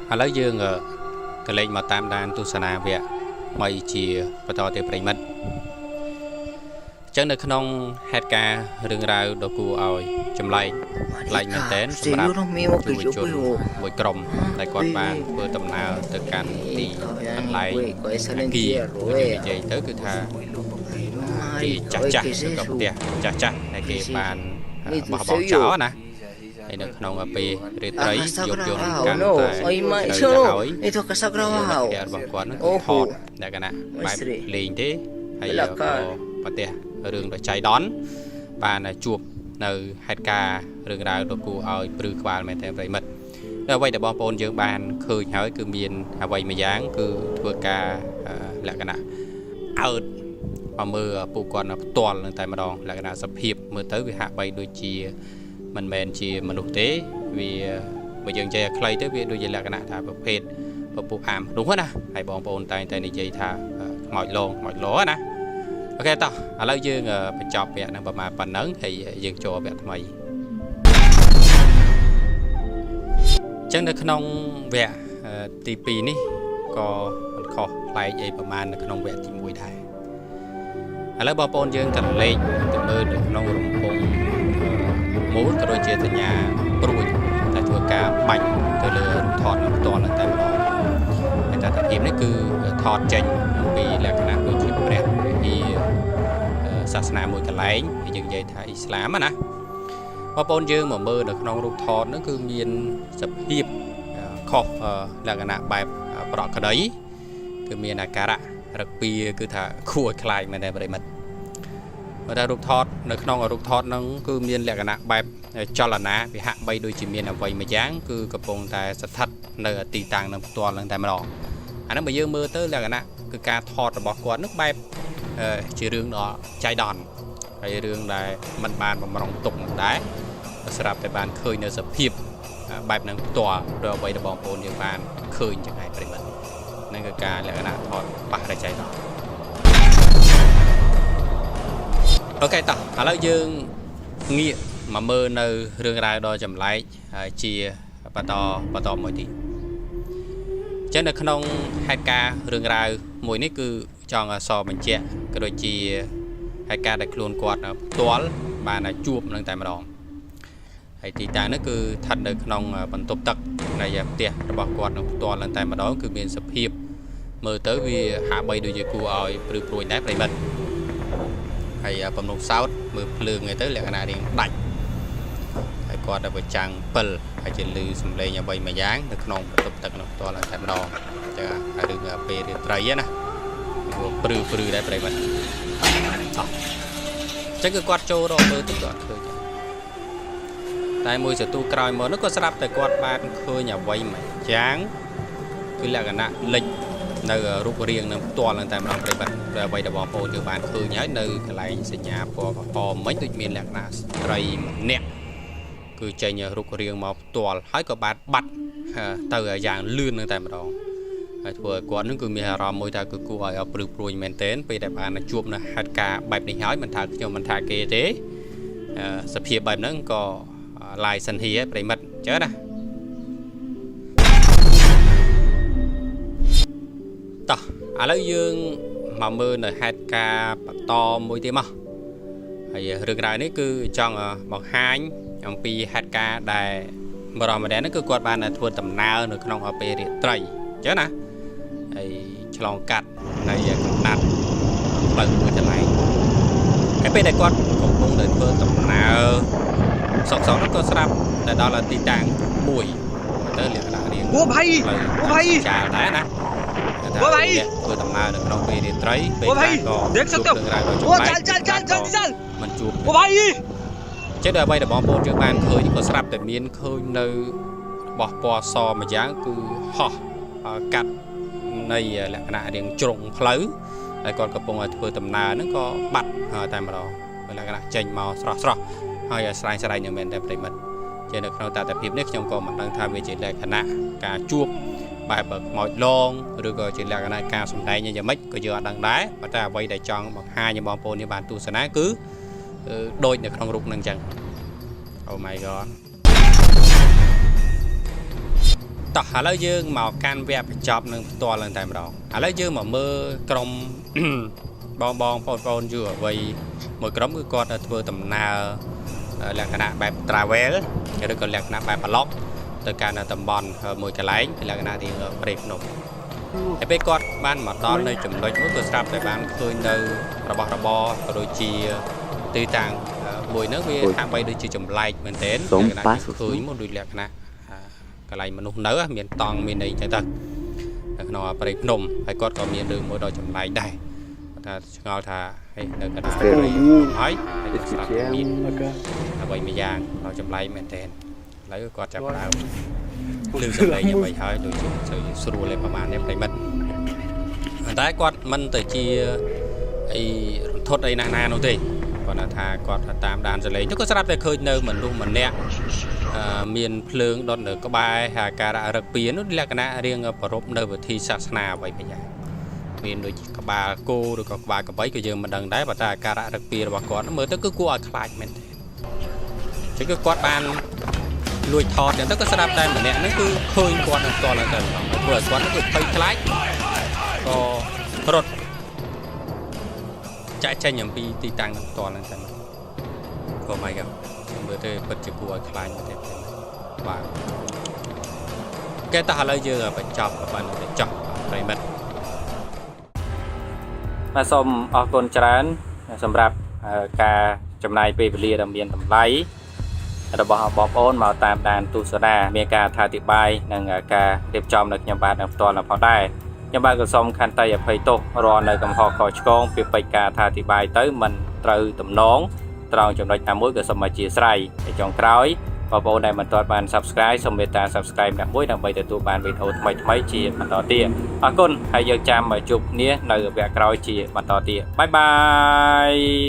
ឥឡូវយើងក៏លេខមកតាមដានទស្សនាវគ្គថ្មីជាបន្តទៀតប្រិយមិត្តអញ្ចឹងនៅក្នុងហេតុការណ៍រឿងរ៉ាវដ៏គួរឲ្យចម្លែកប្លែកមែនទែនសម្រាប់យុវជនមួយក្រុមដែលគាត់បានធ្វើដំណើរទៅកាន់ទីកន្លែងអគារដូចនិយាយទៅគឺថាទីចាស់ចាស់ឬក៏ផ្ទះចាស់ចាស់ដែលគេបានបោះបង់ចោលណាហើយនៅក្នុងពេលរាត្រីយប់យល់កាន់តែទៅហើយភ័ក្ររបស់គាត់នឹងគឺថតលក្ខណៈបែបលេងទេហើយក៏ប្រទេសរឿងដ៏ចៃដន្យបានជួបនៅហេតុការណ៍រឿងរ៉ាវដ៏គួរឲ្យព្រឺក្បាលមែនទែនប្រិមិត្តនៅអ្វីដែលបងប្អូនយើងបានឃើញហើយគឺមានអ្វីមួយយ៉ាងគឺធ្វើការលក្ខណៈអើតមកមើលពួកគាត់ផ្ទាល់នឹងតែម្ដងលក្ខណៈសភាពមើលទៅវាហាក់បីដូចជាមិនមែនជាមនុស្សទេវាបើយើងនិយាយឲ្យខ្លីទៅវាដូចជាលក្ខណៈថាប្រភេទពពុះអាមនោះណាហើយបងប្អូនតែងតែនិយាយថាខ្មោចលងខ្មោចលោណាអូខេតោះឥឡូវយើងបញ្ចប់វគ្គហ្នឹងប្រហែលប៉ុណ្ណឹងហើយយើងចូលវគ្គថ្មីអញ្ចឹងនៅក្នុងវគ្គទី2នេះក៏មិនខុសប្លែកអីប្រហែលនៅក្នុងវគ្គទី1ដែរឥឡូវបងប្អូនយើងកលេចទៅមើលនៅក្នុងរំពងមូលក៏ដូចជាសញ្ញាព្រួយដែលធ្វើការបាញ់ទៅលើរូបថតនឹងផ្ទាល់នឹងតែម្ដងហើយតថភាពនេះគឺថតចេញអំពីលក្ខណៈដូចជាព្រះវិហារសាសនាមួយកន្លែងហើយយើងនិយាយថាអ៊ីស្លាមណាបងប្អូនយើងមកមើលនៅក្នុងរូបថតហ្នឹងគឺមានសភាពខុសលក្ខណៈបែបប្រក់ក្តីគឺមានអាការៈរឹកពីគឺថាគួរឲ្យខ្លាចមែនទេប្រិមិត្តបើថារូបថតនៅក្នុងរូបថតហ្នឹងគឺមានលក្ខណៈបែបចលនាវាហាក់បីដូចជាមានអ្វីមួយយ៉ាងគឺកំពុងតែស្ថិតនៅទីតាំងនឹងផ្ទាល់នឹងតែម្ដងអាហ្នឹងបើយើងមើលទៅលក្ខណៈគឺការថតរបស់គាត់នឹងបែបជារឿងដ៏ចៃដន្យហើយរឿងដែលมันបានបំរុងទុកនឹងដែរស្រាប់តែបានឃើញនៅសភាពបែបនឹងផ្ទាល់ដោយអ្វីដែលបងប្អូនយើងបានឃើញចឹងឯងប្រិមិត្តហ្នឹងគឺការលក្ខណៈថតប៉ះរចៃដន្យអូខេតោះឥឡូវយើងងាកមកមើលនៅរឿងរ៉ាវដ៏ចម្លែកជាបន្តមួយទៀតអញ្ចឹងនៅក្នុងហេតុការណ៍រឿងរ៉ាវមួយនេះគឺចង់សបញ្ជាក់ក៏ដូចជាហេតុការណ៍ដែលខ្លួនគាត់ផ្ទាល់បានជួបនឹងតែម្ដងហើយទីតាំងនេះគឺស្ថិតនៅក្នុងបន្ទប់ទឹកនៃផ្ទះរបស់គាត់នឹងផ្ទាល់នឹងតែម្ដងគឺមានសភាពមើលទៅវាហាក់បីដូចជាគួរឲ្យព្រឺព្រួយដែរប្រិមិត្តហើយបំរុងសោតមើលភ្លើងឯទៅលក្ខណៈរៀងដាច់ហើយគាត់ដល់ប្រចាំងពិលហើយជាលឺសំឡេងអ្វីមួយយ៉ាងនៅក្នុងបន្ទប់ទឹកនោះផ្ទាល់តែម្ដងចាហើយរឿងពេលរាត្រីណាព្រឺព្រឺដែរប្រិមិត្តអោះអញ្ចឹងគឺគាត់ចូលរកមើលទៅគាត់ឃើញតែមួយសន្ទុះក្រោយមកនោះក៏ស្រាប់តែគាត់បានឃើញអ្វីមួយយ៉ាងគឺលក្ខណៈលិចនៅរូបរាងនឹងផ្ទាល់នឹងតែម្ដងប្រិមិត្តដោយអ្វីដែលបងប្អូនយើងបានឃើញហើយនៅកន្លែងសញ្ញាពណ៌ក្រហមមិញដូចមានលក្ខណៈស្ត្រីម្នាក់គឺចេញរូបរាងមកផ្ទាល់ហើយក៏បានបាត់ទៅយ៉ាងលឿននឹងតែម្ដងហើយធ្វើឲ្យគាត់នឹងគឺមានអារម្មណ៍មួយថាគឺគួរឲ្យព្រឺព្រួយមែនទែនពេលដែលបានជួបនៅហេតុការណ៍បែបនេះហើយមិនថាខ្ញុំមិនថាគេទេសភាពបែបហ្នឹងក៏ឡាយសិនហៀប្រិមិត្តអញ្ចឹងណាតោះឥឡូវយើងមកមើលនៅហេតុការណ៍បន្តមួយទៀតមកហើយរឿងរ៉ាវនេះគឺចង់បង្ហាញអំពីហេតុការណ៍ដែលបរិមម្នាក់ហ្នឹងគឺគាត់បានធ្វើដំណើរនៅក្នុងពេលរាត្រីអញ្ចឹងណាហើយឆ្លងកាត់នៃកំណាត់ផ្លូវមួយកន្លែងហើយពេលដែលគាត់កំពុងតែធ្វើដំណើរសកសកនោះក៏ស្រាប់តែដល់ទីតាំងមួយទៅលក្ខណៈរៀង អូභៃអូභៃ ចាលដែរណា អូභៃ ធ្វើដំណើរនៅក្នុងពេលរាត្រីពេល អូභៃ ខ្លះក៏ દેખ ជួប सकते हो រឿងរ៉ាវដ៏ ओ ចម្លែក चल चल चल जल्दी चल មិនជួប ओ भाई ចឹងដល់អ្វីដែលបងប្អូនយើងបានឃើញក៏ស្រាប់តែមានឃើញនៅរបស់ពណ៌សម្យ៉ាងគឺហោះកាត់នៃលក្ខណៈរៀងជ្រុងផ្លូវហើយគាត់កំពុងតែធ្វើដំណើរហ្នឹងក៏បាត់តែម្ដងលក្ខណៈចេញមកស្រស់ស្រស់ហើយស្រែងស្រែងយ៉ាងមែនតែប្រិមិត្តជានៅក្នុងតថភាពនេះខ្ញុំក៏មិនដឹងថាវាជាលក្ខណៈការជួបបែបខ្មោចលងឬក៏ជាលក្ខណៈការសម្ដែងយ៉ាងម៉េចក៏យើងអត់ដឹងដែរប៉ុន្តែអ្វីដែលចង់បង្ហាញឲ្យបងប្អូននេះបានទស្សនាគឺដូចនៅក្នុងរូបហ្នឹងអញ្ចឹង Oh my god តោះឥឡូវយើងមកកាន់វគ្គបញ្ចប់នឹងផ្ទាល់នឹងតែម្ដងឥឡូវយើងមកមើលក្រុម បងបងបងប្អូនយុវវ័យមួយក្រុមគឺគាត់ធ្វើដំណើរលក្ខណៈបែប travel ឬក៏លក្ខណៈបែប vlog ទៅកាន់តំបន់មួយកន្លែងលក្ខណៈរៀងព្រៃភ្នំហើយពេលគាត់បានមកដល់នៅចំណុចមួយក៏ស្រាប់តែបានឃើញនៅរបស់របរក៏ដូចជាទីតាំងមួយហ្នឹងវាហាក់បីដូចជាចម្លែកមែនទែន សូម លក្ខណៈ ប៉ា ឃើញមកដូចលក្ខណៈកន្លែងមនុស្សនៅមានតង់មានអីចឹងទៅនៅក្នុងព្រៃភ្នំហើយគាត់ក៏មានរឿងមួយដ៏ចម្លែកដែរគាត់ថាឆ្ងល់ថាហេនៅកណ្ដាលព្រៃភ្នំហើយហើយក៏ស្រាប់តែមានអ្វីមួយយ៉ាងដ៏ចម្លែកមែនទែនឥឡូវគាត់ចាប់ផ្ដើមឮសំឡេងអ្វីហើយដូចជាមិនសូវស្រួលទេប្រហែលនេះប្រិមិត្តប៉ុន្តែគាត់មិនទៅជាអីរន្ធត់អីណាស់ណានោះទេគាត់ថាគាត់តាមដានសលេងទៅក៏ស្រាប់តែឃើញនៅមនុស្សម្នាក់មានភ្លើងដុតនៅក្បែរហើយការរឹកពៀននោះលក្ខណៈរៀងប្រពនៅវិធីសាសនាអ្វីមួយយ៉ាងមានដូចជាក្បាលគោឬក៏ក្បាលក្របីក៏យើងមិនដឹងដែរប៉ុន្តែការរឹកពៀរបស់គាត់មើលទៅគឺគួរឲ្យខ្លាចមែនទេចឹងគឺគាត់បានលួចថតចឹងទៅក៏ស្រាប់តែម្នាក់ហ្នឹងគឺឃើញគាត់នឹងផ្ទាល់ហ្នឹងទៅធ្វើឲ្យគាត់ហ្នឹងគឺភ័យខ្លាចក៏រត់ចាក់ចេញអំពីទីតាំងនឹងផ្ទាល់ហ្នឹងទៅ Oh my god មើលទៅពិតជាគួរឲ្យខ្លាចមែនទេបាទគេតោះឥឡូវយើងបញ្ចប់ប៉ុណ្្នឹងទៅចោះប្រិមិត្តបាទសូមអរគុណច្រើនសម្រាប់ការចំណាយពេលវេលាដ៏មានតម្លៃរបស់បងប្អូនមកតាមដានទស្សនាមានការអធិប្បាយនិងការរៀបចំនៅខ្ញុំបាទនឹងផ្ទាល់នៅផងដែរខ្ញុំបាទក៏សូមខន្តីអភ័យទោសរាល់នៅកំហុសខុសឆ្គងពីពេចការអធិប្បាយទៅមិនត្រូវទំនងត្រង់ចំណុចណាមួយក៏សូមអធ្យាស្រ័យហើយចុងក្រោយបងប្អូនដែលមិនទាន់បាន Subscribe សូមមេត្តា Subscribe អ្នកមួយដើម្បីទទួលបានវីដេអូថ្មីៗជាបន្តទៀតអរគុណហើយយើងចាំជួបគ្នានៅវគ្គក្រោយជាបន្តទៀត bye bye.